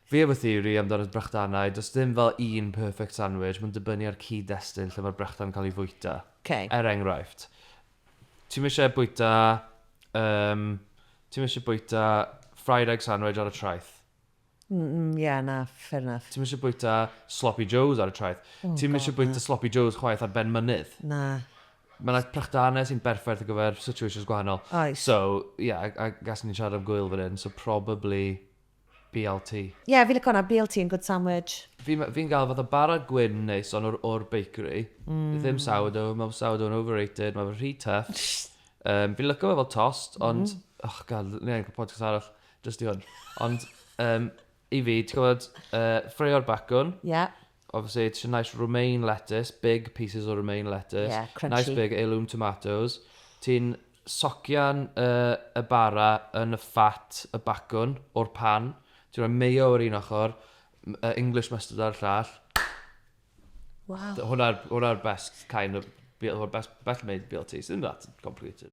Fi efo theori amdano brechdanau, does dim fel un perfect sandwich, mae'n dibynnu ar cyd-destun lle mae'r brechdan yn cael ei fwyta. Okay. Er enghraifft, ti'm eisiau bwyta, um, ti'm eisiau bwyta fried egg sandwich ar y traeth. Yeah, na, fair enough. Ti'm eisiau bwyta sloppy joes ar y traeth. Oh, Ti'm eisiau God, bwyta sloppy joes chwaith ar ben mynydd. Na. Mae yna brechdanau sy'n berffaith ar gyfer situations gwahanol. Oes. So, yeah, a gas ni'n siarad am gwyl fan hyn, so probably BLT. Ie, yeah, fi licio hwnna, BLT yn good sandwich. Fi'n fi gael fath o bara gwyn neis, ond o'r bakery. Ddim sourdough, mae sourdough yn overrated, mae fe rhy tough. Fi'n licio fe fel tost, ond... Oh God, ni'n cael podcast arall, just i hwn. Ond, i fi, ti'n gwybod, ffreio'r bacwn. Obviously, it's a nice romaine lettuce, big pieces o romaine lettuce. Yeah, crunchy. Nice big heirloom tomatoes. Ti'n socian y bara yn y fat y bacwn o'r pan. Ti'n rhoi mayo ar un ochr, English mustard ar y llall. Wow. Hwna'r hwnna best kind of, best made BLT. So, ddim that complicated.